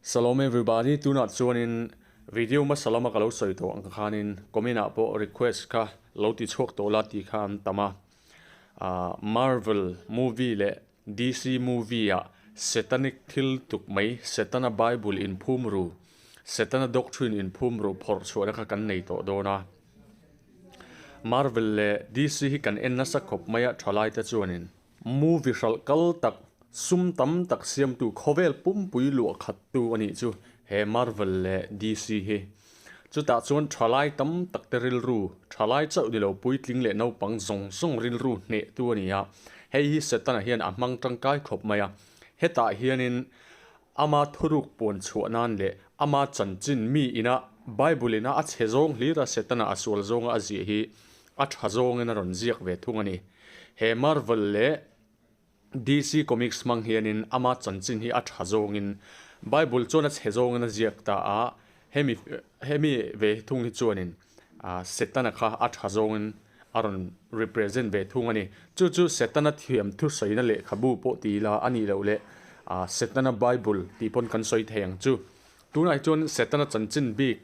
Salom everybody, tunah chuanin video hmasa lama ka lo sawi tawh ang khanin comment ah pawh request kha lo ti chhuak tawh la tih kha an tam a. Marvel movie leh DC movie ah Setanic thil tuk mai, Setana Bible inphum ru, Setana doctrine inphum ru phawrh chhuahna kha kan nei tawh dawn a. Marvel leh DC hi kan en nasa khawp mai a thalai te chuanin. Movie hralh kal tak, sum tam tak siamtu khawvel pumpui luah khattu a nih chu he Marvel leh DC hi. Chutah chuan thalai tam tak te rilru, thalai chauh ni lo puitling leh naupang zawng zawng rilru hnehtu a ni a. Hei hi Setana hian a hmang tangkai khawp mai a. Hetah hianin ama thuruk puan chhuah nan leh ama chanchin mi ina Bible ina a chhe zawng hlir a Setana a sual zawnga a ziah hi a tha zawngin a rawn ziak ve thung a ni. He Marvel leh DC Comics hmang hianin ama chanchin hi a tha zawngin Bible chuan a chhe zawngin a ziak ta a, hemi hemi ve thung hi chuanin Setana kha a tha zawngin a rawn represent ve thung a ni. Chu chu Setana thiam thusawina lehkhabu pawh ti ila a nih loh leh Setana Bible tih pawn kan sawi thei ang chu. Tunah hi chuan Setana chanchin bik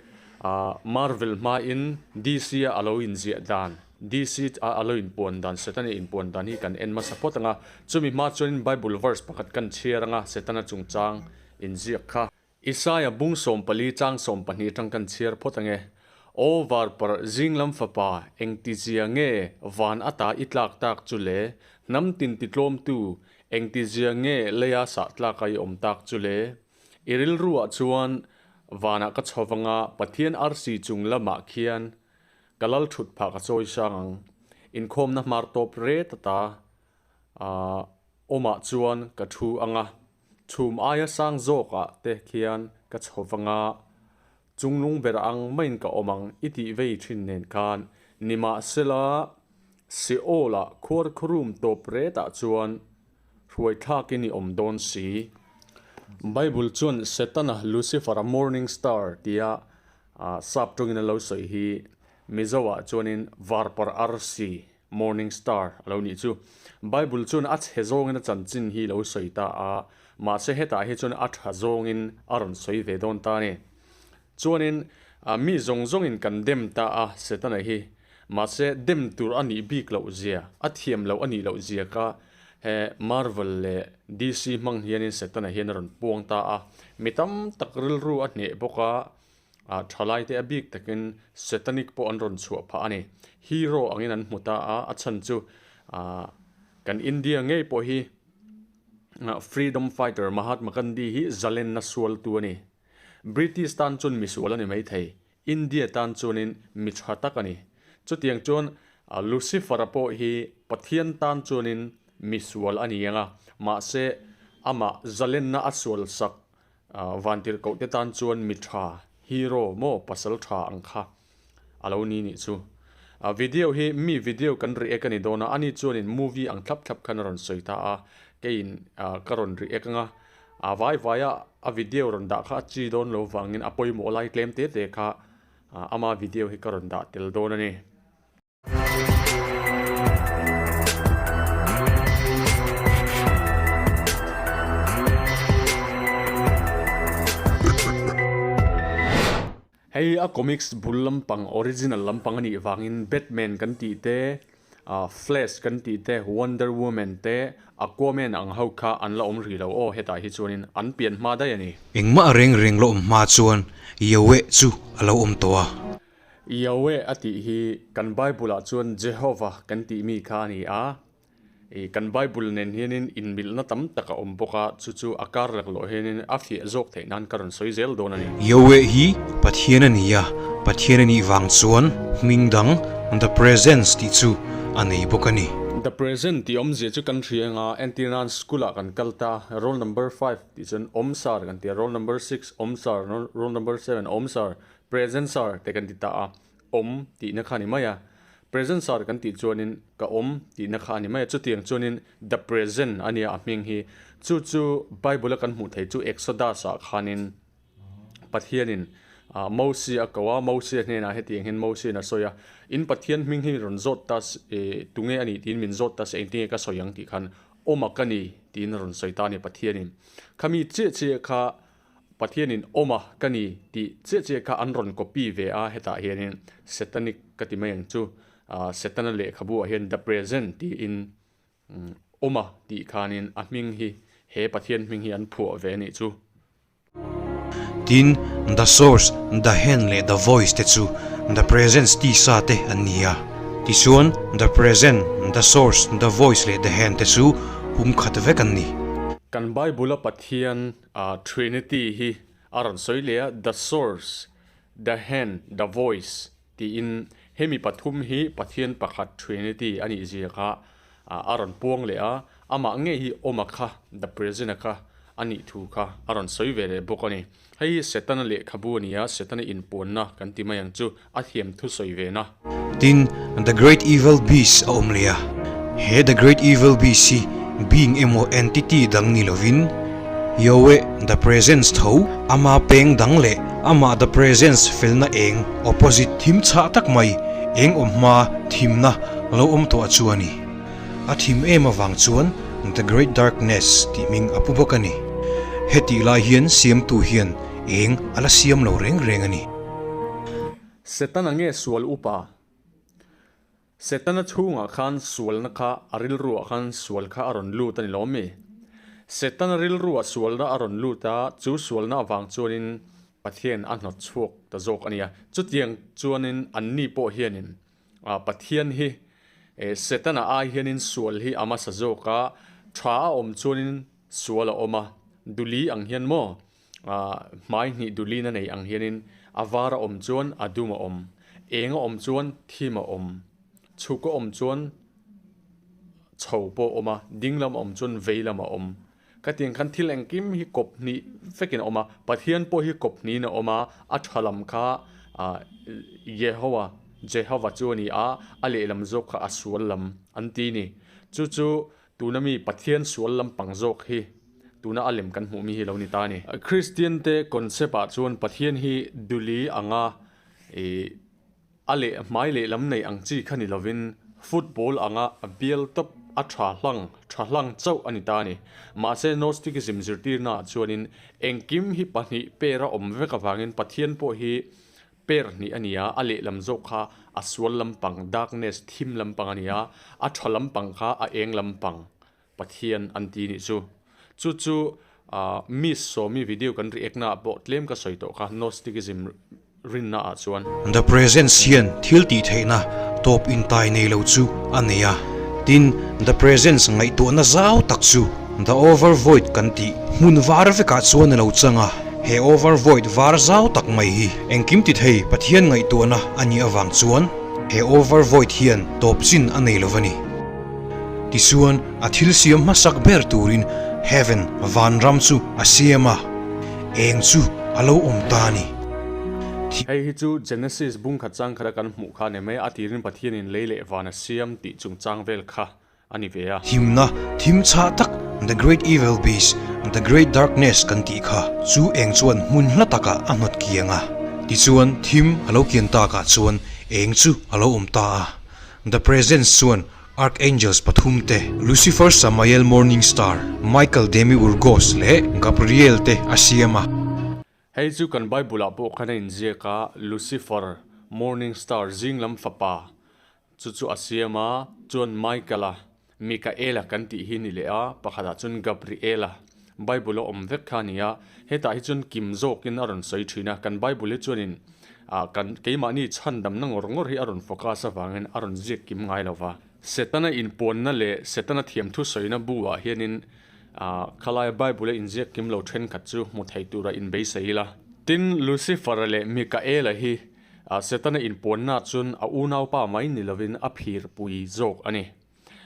Marvel hmain DC a alo inziah dan, DC a alo inpuan dan, Setana inpuan dan hi kan en hmasa phawt ang a. Chumi hma chuanin Bible verse pakhat kan chhiar ang a, Setana chungchang inziak kha. Isaia bung 14 chang 12 atang kan chhiar phawt ang e. Aw varparh zinglam fapa, engtizia nge van ata i tlak tak chu le? Hnam tin titlawmtu, engtizia nge leia sah tlaka i awm tak chu le? I rilruah chuan vanah ka chho vanga Pathian arsi chung lamah khian ka lal thut phah ka chawi sang ang. Inkhawmna hmar tawp ret ata awmah chuan ka thu anga chhum aia sang zawkah te khian ka chho vanga chunglung ber ang maiin ka awm ang i tih vei thin nen khan nimahsela Seol-ah khuarkhurum tawp retah chuan Hruai thlakin i awm dawn si. Bible chuan Setana, Lucifer-a morning star tia sap tawngin a lo sawi hi Mizo-ah chuanin varpar arsi, morning star, a lo nih chu. Bible chuan a chhe zawngin a chanchin hi lo sawi ta a, mahse hetah hi chuan a tha zawngin a rawn sawi ve dawn ta a ni. Chuanin mi zawng zawngin kan dem ta a Setana hi, mahse dem tur a nih bik loh zia, a thiam loh a nih loh zia kha he Marvel leh DC hmang hianin Setana hian a rawn puang ta a. Mi tam tak rilru a hneh bawk a, thalai te a bik takin Setanic pawh an rawn chhuah phah a ni. Hero angin an hmu ta a, a chhan chu kan India ngei pawh hi Freedom Fighter Mahatma Gandhi hi zalenna sualtu a ni. British tan chuan misual a ni maithei, India tan chuanin mi tha tak a ni. Chutiang chuan Lucifer-a pawh hi Pathian tan chuanin misual a ni ang a, mahse amah zalenna a sual sak vantirhkohte tan chuan mi tha, hero, maw pasal tha ang kha a lo ni nih chu. Video hi mi video kan react a ni dawn a, ani chuanin movie ang thlap thlap khan a rawn sawi ta a, keiin ka rawn react ang a, a vai vai a a video rawn dah kha a chi dawn lo vangin a pawimawh lai tlem te te kha ama video hi ka rawn dah tel dawn a ni. Hei a comics bul lampang original lampang a nih vangin Batman kan tih te, Flash kan tih te, Wonder Woman te, Aquaman ang ho kha an la awm rih lo aw hetah hi chuanin an pian hma daih a ni. Engmah reng reng la awm hma chuan Yahweh chu a lo awm tawh a. Yahweh a tih hi kan Bible ah chuan Jehovah kan tih mi kha a ni a. I kan Bible nen hianin inmilhna tam tak a awm bawk a, chu chu a kar laklawh hianin a fiah zawk theih nan ka rawn sawi zel dawn a ni. Yahweh hi Pathian a ni a, Pathian a nih vang chuan hming dang The Presence tih chu a nei bawk a ni. The Present tih awmzia chu kan hria anga, entir nan school ah kan kal ta, roll number five tih chuan awm sar kan ti a, roll number six awm sar, roll number seven awm sar, present sar te kan ti ta a. Awm tihna kha a ni mai a, present sar kan tih chuanin ka awm tihna kha a ni mai a, chutiang chuanin the present a nia a hming hi. Chu chu Bible a kan hmuh theih chu Exodus ah khanin Pathianin Mosia a ko a, Mosia hnenah hetiang hian Mosia'n a sawi a, in Pathian hming hi rawn zawt ta tunge a nih tiin min zawt ta se engtinge ka sawi ang tih khan awm a ka ni tiin a rawn sawi ta a ni Pathianin. Khami chiah chiah kha. Pathianin awm a ka ni tih chiah chiah kha an rawn copy ve a, hetah hianin Satanic ka ti mai ang chu, Setana lehkhabu ah hian The Present tiin awm a tih khanin a hming hi he Pathian hming hi an phuah ve a nih chu. Tin, The Source, The Hand leh The Voice te chu The Presence tisa te an ni a. Tichuan, The Present, The Source, The Voice leh The Hand te chu pumkhat vek an ni. Kan Bible-a Pathian Trinity hi a rawn sawi leh a, The Source, The Hand, The Voice tiin hemi pathum hi Pathian pakhat Trinity a nih zia kha a rawn puang leh a, amah ngei hi awma kha The Present-a kha a nih thu kha a rawn sawi ve leh bawk a ni. Hei hi Setana lehkhabu a ni a, Setana inpuanna kan ti mai ang chu, a thiam thu sawi ve na. Tin, The Great Evil Beast a awm leh a, he The Great Evil Beast hi being emaw entity dang ni lovin, Yahweh The Presence tho, ama peng dang leh amah The Presence felna eng, opposite, thim chhah tak mai, eng awm hma thimna lo awm tawh chu a ni. A thim em avang chuan The Great Darkness tih hming a pu bawk a ni. Hetih lai hian siamtu hian eng a la siam lo reng reng a ni. Setana nge sual upa? Setana chhungah khan sualna kha a rilruah khan sual kha a rawn lut a ni lo mi? Setana rilruah sualna a rawn lut a, chu sualna avang chuanin Pathian a hnawt chhuak ta zawk a nia. Chutiang chuanin anni pawh hianin Pathian hi Setana ai hianin sual hi a hmasa zawk a, tha a awm chuanin sual a awm a, duli ang hian maw Hmai hnih dulin a nei ang hianin a var a awm chuan a dum a awm, eng a awm chuan thim a awm, chhuk a awm chuan chho pawh a awm a, ding lam a awm chuan vei lam a awm. Ka tiang khan thil engkim hi kawp hnih vekin a awm a, Pathian pawh hi kawp hnihin a awm a, a tha lam kha Yehowa, Jehova chu a ni a, a lehlam zawk kha a sual lam an ti ni. Chu chu Tuna mi Pathian sual lampang zawk hi tuna a lem kan hmuh mi hi lo ni ta a ni. Kristian te concept ah chuan Pathian hi duli anga ih a leh hmai leh lam nei ang chi kha ni lovin football anga a bial tawp a tha hlang tha hlang chauh a ni ta a ni. Mahse Gnosticism zirtirna ah chuanin engkim hi pahnih per a awm vek avangin Pathian pawh hi Per hnih a ni a, a lehlam zawk kha a sual lampang, darkness, thim lampang a ni a, a tha lampang kha a eng lampang, Pathian an ti nih chu. Chu chu Miss Sawmi video kan react na ah pawh tlem ka sawi tawh kha, Gnosticism rinna ah chuan. The Presence hian thil tih theihna tawp intai nei lo chu a nei a, tin The Presence ngaihtuahna zau tak chu The Over Void kan tih hmun var vekah chuan a lo chang a. He over void var zau tak mai hi engkim ti thei Pathian ngaihtuahna a nih avang chuan he over void hian tawp chin a nei lo va ni. Tichuan a thil siam hmasak ber turin heaven vanram chu a siam a, eng chu a lo awm ta a ni. Hei hi chu Genesis bungkhat chang khat a kan hmuh kha a ni mai a, a tirin Pathianin lei leh van a siam tih chungchang vel kha a ni ve a. Thimna, thim chhah tak, The Great Evil Beast, The Great Darkness kan tih kha chu eng chuan hmun hla takah a hnawt kiang a. Tichuan, thim a lo kian takah chuan eng chu a lo awm ta a. The Presence chuan Archangels pathum te, Lucifer Samael Morning Star, Michael Demiurgos leh Gabriel te a siam a. Hei chu kan Bible-ah pawh khan a inziak a, Lucifer, Morning Star, zing lam fapa, Chu chu a siam a, chuan Michael-a, Mikaela kan tih hi ni leh a, pakhatah chuan Gabriela, Bible-a awm vek kha a ni a. Hetah hi chuan kim zawkin a rawn sawi thin a, kan Bible hi chuanin ah kan keimahni chhandamna ngawr ngawr hi a rawn focus avangin a rawn ziak kim ngai lo va. Setana inpuanna leh Setana thiamthu sawina bu-ah hianin ah khalaia Bible-a inziak kim lo thenkhat chu hmu thei tura inbeisei ila. Tin, Lucifer-a leh Mikaela hi Setana inpuanna chuan a unaupa mai ni lovin a phirpui zawk a ni.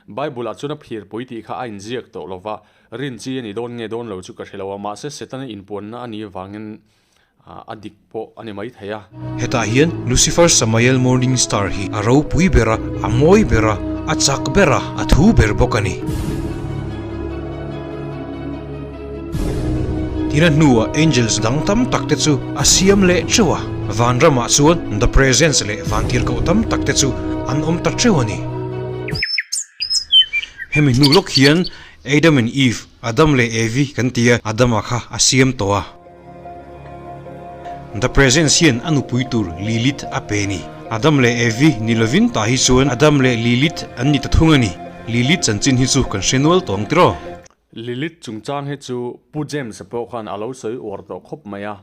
Bible-ah chuan a phirpui tih kha a inziak tawh lo va, rin chi a ni dawn nge dawn lo chu ka hre lo a, mahse Setana inpuanna a nih avangin a dik pawh a ni mai thei a. Hetah hian Lucifer Samael Morning Star hi a ropui ber a, a mawi ber a, a chak ber a, a thu ber bawk a ni. Tina hnuah angels dang tam tak te chu a siam leh teuh a, vanramah chuan The Presence leh vantirhkoh tam tak te chu an awm ta teuh a ni. Hemi hnu lawk hian Adam and Eve, Adam leh Evi kan ti a, Adama kha a siam tawh a. The Presence hian a nupui tur Lilith a pe a ni. Adam leh Evi ni lovin tah hi chuan Adam leh Lilith an ni ta thung a ni. Lilith chanchin hi chu kan hre nual tawh ang tiraw? Lilith chungchang hi chu Pu James-a pawh khan a lo sawi uar tawh khawp mai a.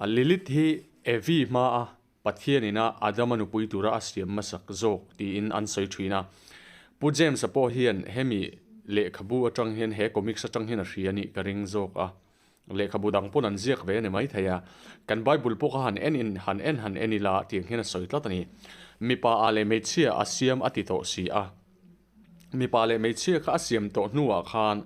Lilith hi Evi hmaa Pathian ina Adama nupui tura a siam hmasak zawk tiin an sawi thin a. Pu James-a pawh hian hemi lehkhabu atang hian he comics atang hian a hria a nih ka ring zawk a. Lehkhabu dang pawn an ziak ve a ni maithei a. Kan Bible pawh kha han en in han en han en ila tiang hian a sawi tlat a ni. Mipa ah leh hmeichhia a siam a ti tawh si a. Mipa leh hmeichhia kha a siam tawh hnuah khan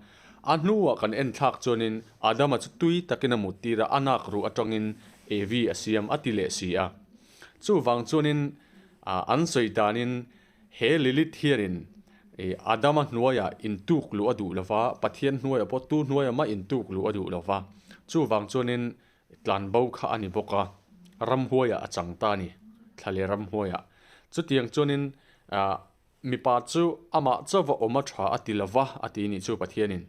a hnuah kan en thlak chuanin Adama chu tui takin a mut tir a, a nak ruh atangin Evi a siam a ti leh si a. Chuvang chuanin an sawi danin he Lilith hianin Adama hnuaiah intuk luh a duh lo va, Pathian hnuaiah pawh tu hnuaiah mah intuk luh a duh lo va. Chuvang chuanin tlanbo kha a ni bawk a, ramhuaiah a chang ta a ni, thla leh ramhuaiah. Chutiang chuanin Mipa chu amah chauva awm a tha a ti lova a ti nih chu Pathianin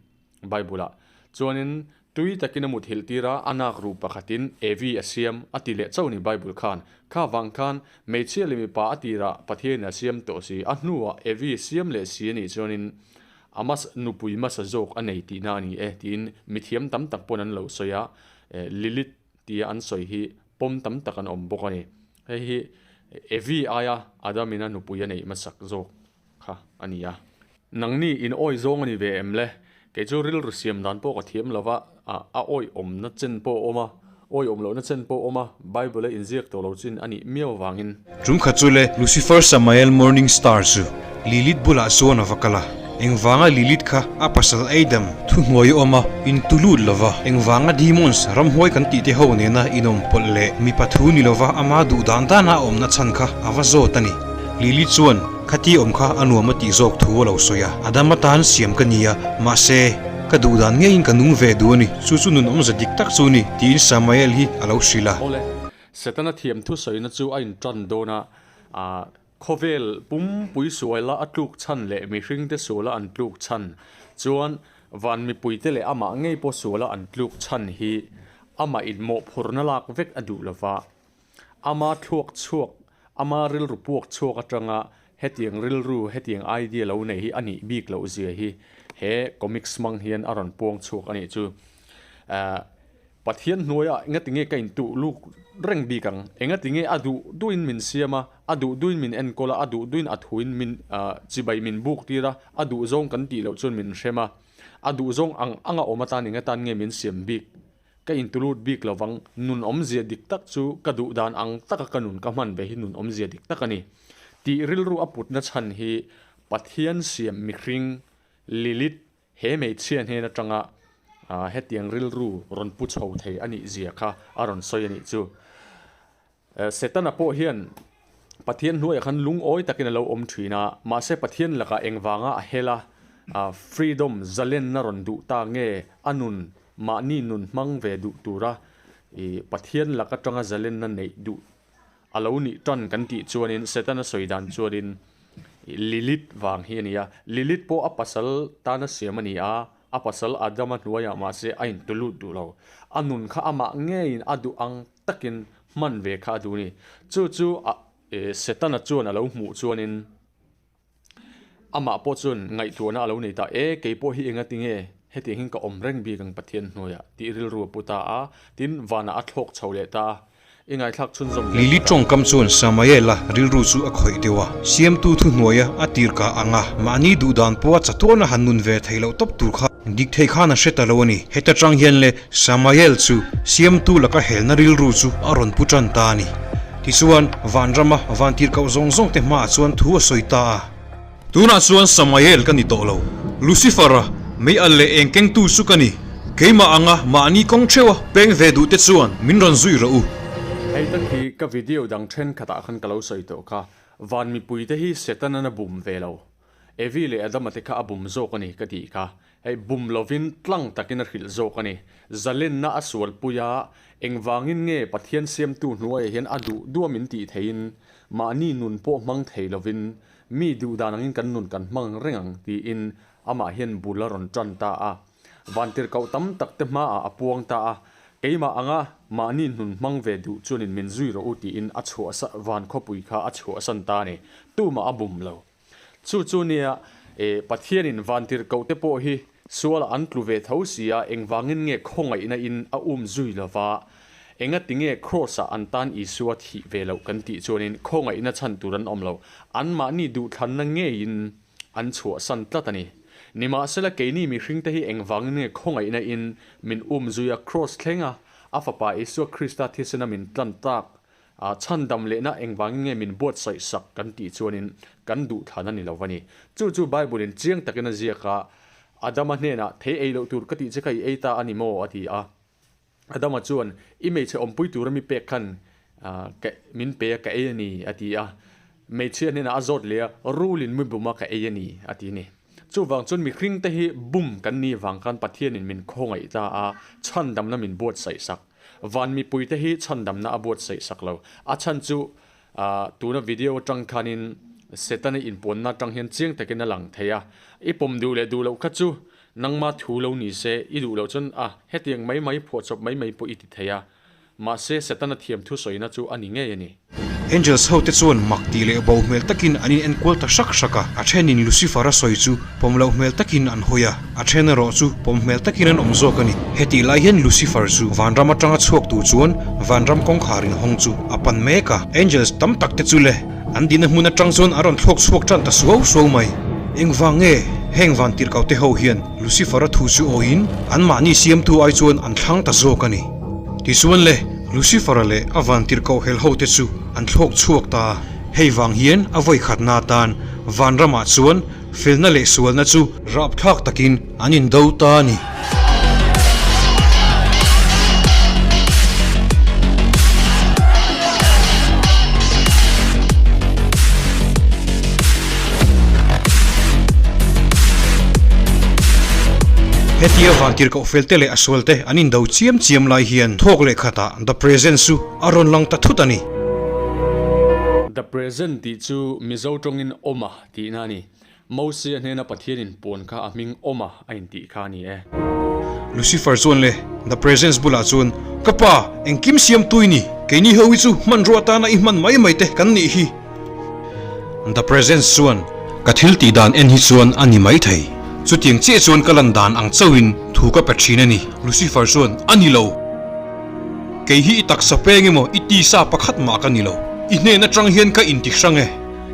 Bible-ah chuanin tui takin a muthilh tir a, a nak ruh pakhatin Evi a siam a ti leh chauh ni Bible khan. Kha vang khan hmeichhia leh mipa a tirah Pathianin a siam tawh si, a hnuah Evi siam leh si a nih chuanin a mas nupui hmasa zawk a nei tihna a ni e tiin mithiam tam tak pawn an lo sawi a, Lilith tia an sawi hi pawm tam tak an awm bawk a ni. Hei hi Evi aia Adam-in a nupui a neih hmasak zawk kha a ni a. Nangni in awi zawng a ni ve em le? Kei chu rilru siam dan pawh ka thiam lo va, a awi awmna chen pawh a awm a, awi awm lohna chen pawh a awm a, Bible-a inziak tawh lo chin a nih miau avangin. Tum khat chu le Lucifer Samael Morning Star chu Lilith bulah chuan a va kal a. Engvanga Lilith kha a pasal Adam thuhnuai a awm a, intu lut lo va, engvanga demons ramhuai kan tih te ho nena inawm pawlh leh mipa thu ni lova ama duh dan dana a awmna chhan kha a va zawt a ni. Lilith chuan khati awm kha a nuam a tih zawk thu a lo sawi a, Adam atan siam ka ni a, mahse, ka duh dan ngeiin ka nung ve duh a ni, chu chu nun awmze dik tak chu ni, tiin Samael hi a lo hrilh a. Awle, Setana thiam thusawina chu a intan dawn a, Khawvel pumpui suala a tluk chhan leh mihringte suala an tluk chhan chuan van mipuite leh amah ngei pawh suala an tluk chhan hi amah in mawhphurhna lak vek a duh lova, ama thluak chhuak, ama rilru puak chhuak atanga hetiang rilru, hetiang idea lo nei hi a nih bik loh zia hi he comics hmang hian a rawn puang chhuak a nih chu. Pathian hnuaiah engatinge ka intuh luk reng bik ang? Engatinge a duh duhin min siam a, a duh duhin min enkawl a, a duh duhin a thuin min chibai min buk tir a, a duh zawng kan tih loh chuan min hrem a, a duh zawng ang anga awm atan engatan nge min siam bik? Ka intu lut bik lo vang, nun awmzia dik tak chu ka duh dan ang taka ka nun ka hman ve hi nun awmzia dik tak a ni. Tih rilru a putna chhan hi Pathian siam mihring, Lilith, He hmeichhia hnen atanga hetiang rilru rawn pu chho thei a nih zia kha a rawn sawi a nih chu. Setana pawh hian Pathian hnuaiah khan lungawi takin a lo awm thin a, mahse Pathian lakah engvanga a hel a, freedom, zalenna rawn duh ta nge a nun, mahni nun hmang ve duh tura Pathian lak atanga zalenna neih duh A lo nih tan kan tih chuanin Setana sawi dan chuanin Lilith vang hi a ni a. Lilith pawh a pasal tana siam a ni a, a pasal Adama hnuaiah mahse a intu lut duh lo. A nun kha amah ngeiin a duh ang takin hman ve kha a duh a ni. Chu chu Setana chuan a lo hmuh chuanin Amah pawh chuan ngaihtuahna a lo nei ta, E, kei pawh hi enga tinge hetiang hian ka awm reng bik ang Pathian hnuaiah? tih rilru a pu ta a. Tin, vanah a thlawk chho leh ta a. I ngaithlak chhunzawm zel Lili tur a. tawngkam chuan Samaela rilru chu a khawih deuh a. Siamtu thuhnuaia a tir kah ang a, mahni duhdan pawha chatuana han nun ve theih loh tawp tur kha dik thei khan a hre ta lo a ni. Heta tang hian le Samael chu Siamtu laka helna rilru chu a rawn pu tan ta a ni. Tichuan, vanrama vantirhkoh zawng zawngte hmaah chuan thu a sawi ta a. Tunah chuan Samael ka ni tawh lo. Lucifer-a, mei al leh eng kengtu chu ka ni. Keimah anga mahni kawng theuha peng ve duhte chuan min rawn zui rawh u. Hei tak hi ka video dang thenkhatah khan ka lo sawi tawh kha. Van mipuite hi Setanan a bum ve lo. Evi leh Adama te kha a bum zawk a ni ka tih kha. Hei bum lovin tlang takin a hrilh zawk a ni. Zalenna a sualpui a, engvangin nge Pathian siamtu hnuaiah hian a duh duh a min tih theihin mahni nun pawh hmang thei lovin mi duh dan angin kan nun kan hmang reng ang tiin amah hian bul a rawn tan ta a. Vantirhkoh tam tak te hmaah a puang ta a. Keimah anga mahni hnun hmang ve duh chuanin min zui rawh u tiin a chhuahsa van khawpui kha a chhuahsan ta a ni. Tumah a bum lo. Chu chu nia e Pathianin vantirhkoh te pawh hi sualah an tlu ve tho si a, engvangin nge khawngaihna in a um zui lova, engati nge Kraws ah an tan Isua thih ve loh kan tih chuanin khawngaihna chhan tur an awm lo, anmahni duhthlanna ngeiin an chhuahsan tlat a ni. Nimahsela keini mihringte hi engvangin nge khawngaihna in min um zui a Kraws thleng a, a Fapa Isua Krista thisena min tlan tak A chhandam lehna engvangin nge min buatsaih sak kan tih chuanin kan duhthlan a ni lo va ni. Chu chu Bible-in chiang takin a ziak a, Adama hnenah, Thei ei loh tur ka tih che kha i ei ta a ni maw? a ti a. Adama chuan, I hmeichhe awmpui tura mi pek khan ka min pe a, ka ei a ni, a ti a. Hmeichhia hnenah a zawt leh a, Rulin mi bum a, ka ei a ni, a ti a ni. Chuvang chuan mihringte hi bum kan nih vang khan Pathianin min khawngaih ta a, chhandamna min buatsaih sak. Van mipuite hi chhandamna a buatsaih sak lo. A chhan chu tuna video atang khanin Setana inpuanna atang hian chiang takin a lang thei a. I pawm duh leh duh loh kha chu nangma thu lo ni se, i duh loh chuan a hetiang mai mai phuahchawp mai mai pawh i ti thei a. Mahse Setana thiam thusawina chu a ni ngei a ni. Angels ho te chuan mak tih leh bo hmel takin an in enkual ta hrak hrak a, a thenin Lucifer a sawi chu pawm loh hmel takin an hawi a, a then erawh chu pawm hmel takin an awm zawk a ni. Hetih lai hian Lucifer chu vanram atanga chhuak tur chuan vanram kawngkhar inhawng chu a pan mek a, Angels tam tak te chu le an dihna hmun atang chuan a rawn thlawk chhuak tan ta suau suau mai. Engvang nge heng van tirhkau te ho hian Lucifer a thu chu awiin anmahni siamtu ai chuan an thlang ta zawk a ni. Tichuan le, Lucifer-a leh a vantirhkoh hel hote chu an thlawk chhuak ta a. Hei vang hian a vawi khatna atan vanramah chuan felna leh sualna chu rapthlak takin an indo ta a ni. Hetia vantirhkoh felte leh a sualte an indo chiam chiam lai hian thawk leh khatah The Presence chu a rawn lang ta thut a ni. The Present tih chu Mizo tawngin Awma tihna a ni. Mosia hnena Pathian inpuan kha a hming Awma a intih kha a ni e. Lucifer chuan le The Presence bulah chuan, Ka pa, engkim siamtu i ni. Keini ho hi chu hmanrua atana i hman mai mai te kan nih hi. The Presence chuan, Ka thil tih dan en hi chuan a ni mai thei. Chutiang chiah chuan ka lan dan ang chauhin thu ka pe thin a ni. Lucifer chuan, A ni lo. Kei hi i taksa peng emaw i tisa pakhat mah ka ni lo. I hnen atang hian ka inti hrang e.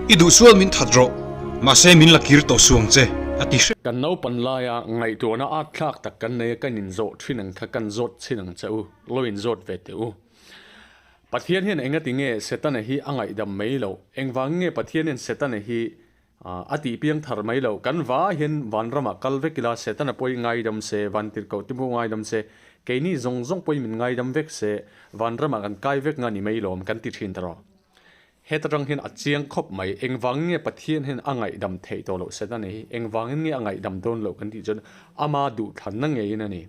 I duh chuan min that rawh. Mahse min la kir tawh suang che, a ti hrep. Kan naupan laia ngaihtuahna at thlak tak kan nei a, kan inzawh thin ang kha kan zawt chin ang che u, lo inzawt ve teh u. Pathian hian engati nge Setana hi a ngaihdam mai loh? Engvang nge Pathian hian Setana hi a tih piang thar mai loh? Kan va hian vanramah kal vek ila Setana pawh i ngaidam se, vantirhkoh te pawh ngaidam se, keini zawng zawng pawhin min ngaidam vek se, vanramah kan kai vek nga ni mai lawm kan ti thin ta rawh. Heta tang hian a chiang khawp mai. Engvangin nge Pathian hian a ngaihdam theih tawh loh Setana hi? Engvangin nge a ngaihdam dawn loh kan tih chuan ama duhthlanna ngeiin a ni.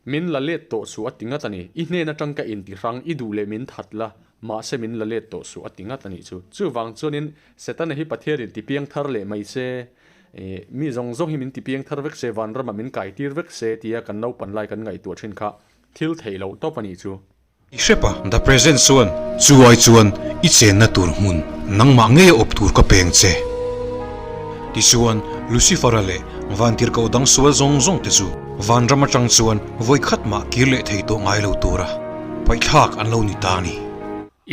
Min la let tawh suh a ti ngat a ni. I hnen atang ka inti hrang, i duh leh min that la, mahse min la let tawh suh a ti ngat a nih chu. Chuvang chuanin Setana hi Pathianin ti piang thar leh mai se, mi zawng zawng hi min ti piang thar vek se, vanramah min kai tir vek se tia kan naupan lai kan ngaihtuah thin kha thil theih loh tawp a nih chu. I hrep a, The Present chuan chu ai chuan i chenna tur hmun nangmah ngei a awp tur ka peng che. Tichuan, Lucifer-a leh vantirhkoh dang sual zawng zawng te chu vanram atang chuan vawi khat mah kir leh thei tawh ngai lo tura paihthlak an lo ni ta a ni.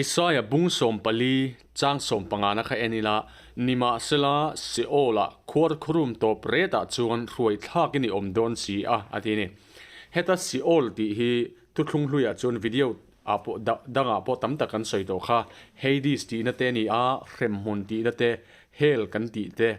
Isaia bung 14 chang sawmpangana kha en ila, nimahsela Seol-ah khuarkhurum tawp retah chuan hruaithlakin i awm dawn si a, a ti a ni. Heta Seol tih hi Thuthlung hluiah chuan video ah pawh dangah pawh tam tak kan sawi tawh kha, Hades tihna te a ni a, hremhmun tihna te, Hell kan tih te,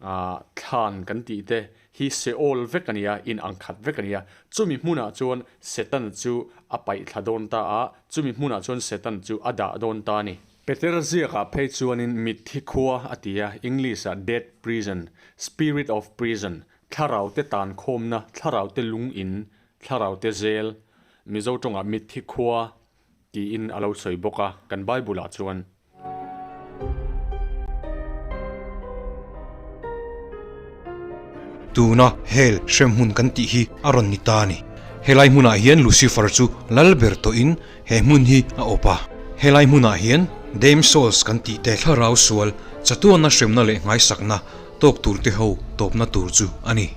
ah thlan kan tih te hi Seol vek a ni a, in ang khat vek a ni a. Chumi hmunah chuan Satan chu a paih thla dawn ta a, chumi hmunah chuan Satan chu a dah dawn ta a ni. Peter ziakah phei chuanin mitthi khua a ti a, English-ah dead prison, spirit of prison, thlarau te tan khawmna, thlarau te lung in, Thlarau te zel, Mizo tawngah mitthi khua tiin a lo sawi bawk a, kan Bible-ah chuan. Tuna hel hremhmun kan tih hi a rawn ni ta a ni. Helai hmunah hian Lucifer chu lal ber tawhin he hmun hi a awp a. Helai hmunah hian Dame Souls kan tih te thlarau sual chatuanna hremna leh nghaisakna tawk tur te ho tawpna tur chu a ni.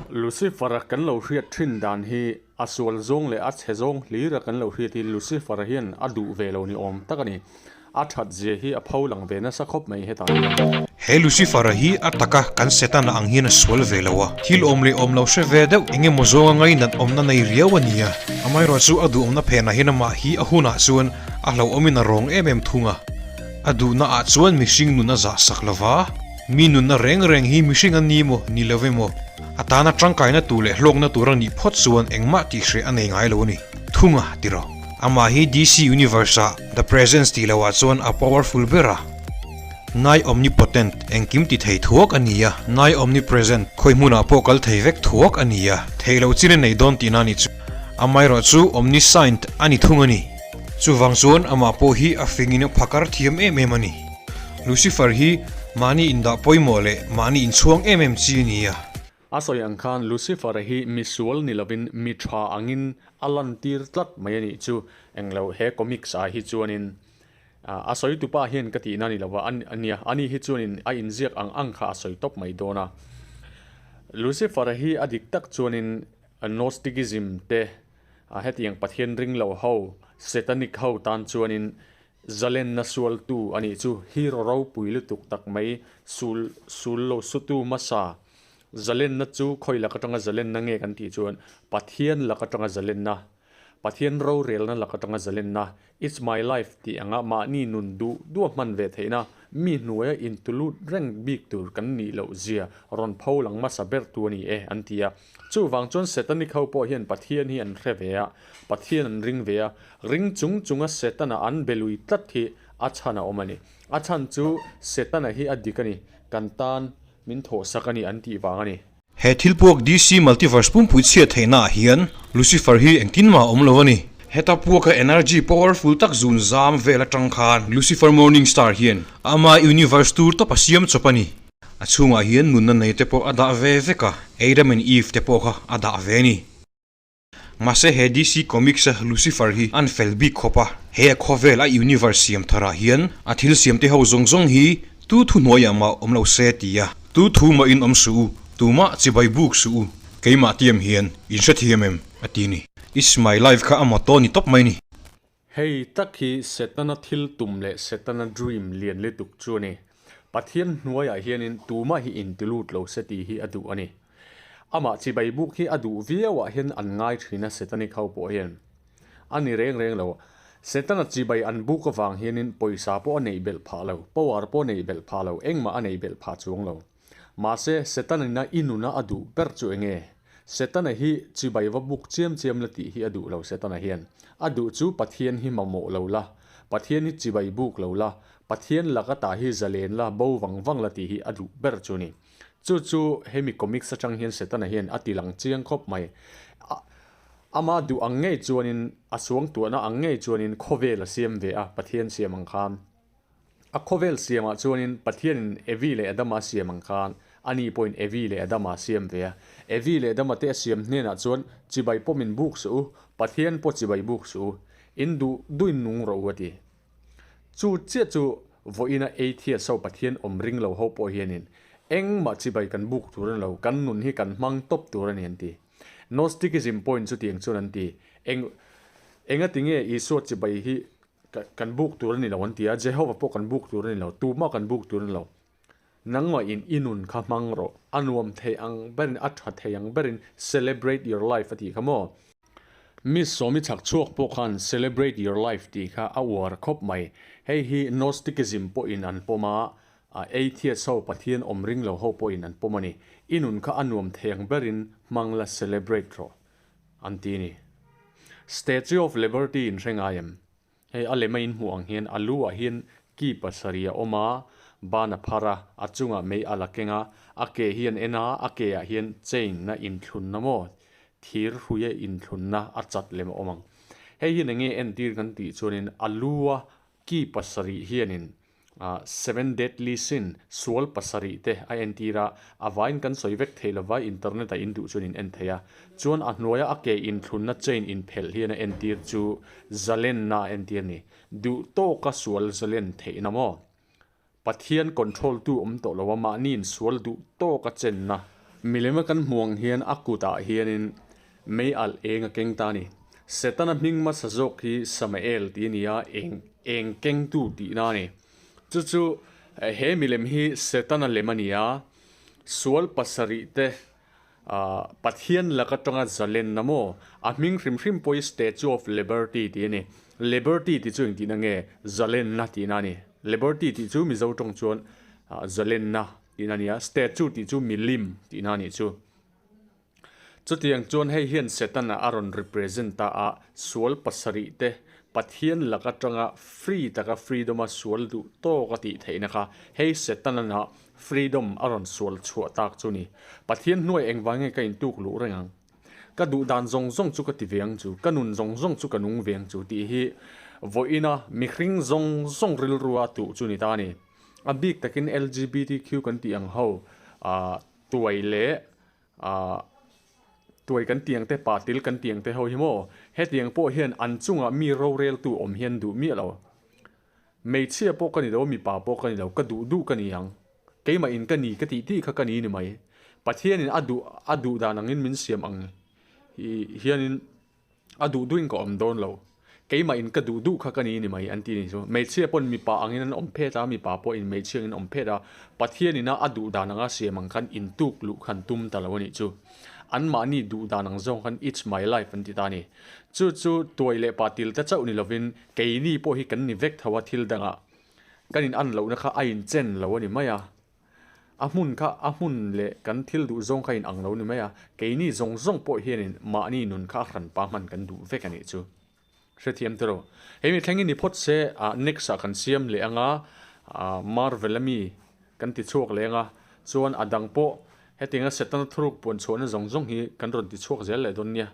Lucifer-a kan lo hriat thin dan hi a sual zawng leh a chhe zawng hlira kan lo hriat hi Lucifer-a hian a duh ve lo ni awm tak a ni. A that zia hi a pho lang ve nasa khawp mai hetah hian. He Lucifer-a hi a taka kan Setana ang hian a sual ve lo a, thil awm leh awm lo hre ve deuh eng emaw zawnga ngainat awmna nei riau a ni a. Amaherawh chu a duhawmna phenah hian amah hi a hunah chuan a hlauhawmin a rawng em em thung a. A duhna ah chuan mihring nun a zah sak lo va, mi nunna reng reng hi mihring a ni maw ni lo emaw, a tana tangkaina tur leh hlawkna tur a nih phawt chuan engmah tihhreh a nei ngai lo a ni thung a ti rawh. Amah hi DC Universe-ah The Presence tih loh ah chuan a powerful ber a. Nai Omnipotent engkim ti thei thuak a ni a, Nai Omnipresent khawi hmunah pawh kal thei vek thuak a ni a, theih loh chin a nei dawn tihna a ni chu. Amaherawh chu Omniscient a ni thung a ni. Chuvang chuan amah pawh hi a fingin a phakar thiam em em a ni. Lucifer hi mahni indah pawimawh leh mahni inchhuang em em chi a ni a. A sawi ang khan Lucifer-a hi misual ni lovin mi tha angin a lantir tlat mai a nih chu. Englo he comics ah hi chuanin a sawi tupa hian ka tihna a ni lova a nia, ani hi chuanin a inziak ang ang kha a sawi tawp mai dawn a. Lucifer-a hi a dik tak chuanin Gnosticism te hetiang Pathian ring lo ho, Satanic ho tan chuanin Zalenna sualtu a nih chu hero ropui lutuk tak mai sul sul lo sutu hmasa. Zalenna chu khawi lak atanga zalenna nge kan tih chuan Pathian lak atanga zalenna, Pathian rorelna lak atanga zalenna, It's my life tih anga mahni nun duh duh a hman ve theihna, mi hnuaia intulut reng bik tur kan nih loh zia rawn pho lang hmasa ber tu a ni e an ti a. Chuvang chuan Satanic ho pawh hian Pathian hi an hre ve a, Pathian an ring ve a, Ring chung chunga Setana an be lui tlat hi a chhan a awm a ni. A chhan chu Setana hi a dik a ni, kan tan min thawhsak a ni an tih vang a ni. He thil puak DC Multiverse pumpui chhiat theihna ah hian Lucifer hi engtin mah a awm lo a ni. Heta puaka energy powerful tak zun zam vel atang khan Lucifer Morning Star hian ama universe tur tawp a siam chawp a ni. A chhungah hian nunna nei te pawh a dah ve vek a, Adam and Eve te pawh kha a dah ve a ni. Mahse he DC Comics a Lucifer hi an fel bik khawp a, he a khawvel a universe siam tharah hian a thil siam te ho zawng zawng hi tu thu hnuaiah mah awm lo se ti a, tu thu mah in awm suh u, tumah chibai buk suh u, keimah tiam hian in hrethiam em? a ti ni. It's my life kha a motto ni tawp mai ni. Hei tak hi Setana thil tum leh Setana dream lian lutuk chu a ni. Pathian hnuaiah hianin tumah hi intilut lo se tih hi a duh a ni. Amah chibai buk hi a duh viauah hian an ngai thin a Setanic ho pawh hian. A ni reng reng lo. Setana chibai an buk avang hianin pawisa pawh a neih belh phah lo, power pawh a neih belh phah lo, engmah a neih belh phah chuang lo. Mahse, Setana-ina i nuna a duh ber chu eng nge? Setana hi chibai va buk chiam chiam la tih hi a duh lo Setana hian. A duh chu Pathian hi mamawh lo la, Pathian hi chibai buk lo la, Pathian laka tah hi zalen la, bo vang vang la tih hi a duh ber chu ni. Chu chu hemi comics atang hian Setana hian a ti lang chiang khawp mai. Ama duh ang ngei chuanin, a suangtuahna ang ngei chuanin khawvel a siam ve a, Pathian siam ang khan. A khawvel siamah chuanin Pathianin Evi leh Adama a siam ang khan ani pawhin Evi leh Adama a siam ve a. Evi leh Adama te a siam hnenah chuan chibai pawh min buk suh u, Pathian pawh chibai buk suh u, in duh duhin nung rawh u a ti. Chu chiah chu vawiina atheist ho Pathian awm ring lo ho pawh hianin engmah chibai kan buk tur a ni lo, kan nun hi kan hmang tawp tur a ni an ti. Gnosticism pawhin chutiang chuan an ti. Eng engatinge Isua chibai hi Kan buk tur a ni lo an ti a, Jehovah pawh kan buk tur a ni lo, tumah kan buk tur a ni lo. Nangmah in i nun kha hmang rawh, a nuam thei ang berin, a tha thei ang berin celebrate your life a tih kha maw? Miss Sawmi chhak chhuak pawh khan celebrate your life tih kha a uar khawp mai. Hei hi Gnosticism pawhin an pawm a, Atheist ho, Pathian awm ring lo ho pawhin an pawm a ni. I nun kha a nuam thei ang berin hmang la celebrate rawh. An ti a ni. Statue of Liberty in hre ngai em? Hei a lem a inhmuh ang hian a lu ah hian ki pasarih a awm a, ban a phar a, a chungah mei a la keng a, a ke hi an en a, a ke ah hian chain a inthlunna maw, thir hruia inthlunna a chat lem a awm ang. Hei hian eng nge entir kan tih chuanin a lu a ki pasarih hianin. Seven Deadly Sin, sual pasarih te a entir a, a vaiin kan sawi vek thei lova, internet ah in duh chuan in en thei a. Chuan a hnuaia a ke inthlunna chain inphelh hian a entir chu zalenna a entir a ni. Duh tawka sual zalen theihna maw? Pathian control tu awm tawh lo a, mahni in sual duh tawka chenna. Milem a kan hmuh ang hian a kutah hianin mei alh eng a keng ta a ni. Setana hming hmasa zawk hi Samael tih a ni a, eng eng kengtu tihna a ni. Chu chu he milem hi Setana lem a ni a, sual pasarih te Pathian lak atanga zalenna maw? A hming hrim hrim pawh hi Statue of Liberty tih a ni. Liberty tih chu engtihna nge? Zalenna tihna a ni. Liberty tih chu Mizo tawng chuan zalenna tihna a ni a, statue tih chu milim tihna a nih chu. Chutiang chuan hei hian Setana a rawn represent ta a, sual pasarih te Pathian lak atanga free taka freedom a sual duh tawk a tih theihna kha hei Setana Freedom a rawn sual chhuah tak chu ni. Pathian hnuai engvang nge ka intuk luh reng ang? Ka duh dan zawng zawng chu ka ti ve ang chu, ka nun zawng zawng chu ka nung ve ang chu tih hi vawiina mihring zawng zawng rilru a tuh chu ni ta a ni. A bik takin LGBTQ kan tih ang ho tuai leh tuai kan tih ang te, patil kan tih ang te ho hi maw? Hetiang pawh hian an chungah mi roreltu awm hian duh miah lo. Hmeichhia pawh ka ni lo, mipa pawh ka ni lo, ka duh duh ka ni ang. Keimah in ka ni ka tih tih kha ka ni ni mai. Pathianin a duh a duh dan angin min siam ang hi hianin a duh duhin ka awm dawn lo. Keimah in ka duh duh kha ka ni ni mai an ti ni chu. Hmeichhia pawn mipa angin an awm phet a, mipa pawhin hmeichhia angin an awm phet a. Pathianin a a duh dan anga siam ang khan intuk luh khan tum ta lo a nih chu. Anmahni duh dan ang zawng khan it's my life an ti ta a ni. Chu chu tuai leh pa til te chauh ni lovin keini pawh hi kan ni vek tho a thil dangah kan in an lohna kha a inchen lo a ni mai a. A hmun kha a hmun leh kan thil duh zawng kha a inang lo a ni mai a. Keini zawng zawng pawh hianin mahni nun kha a hranpa hman kan duh vek a nih chu. Hrethiam tiraw? Hei mi thleng i ni phawt se next ah kan siam leh anga Marvel ami kan ti chhuak leh anga chuan a dang pawh hetianga Setana thuruk puan chhuahna zawng zawng hi kan rawn ti chhuak zel leh dawn nia.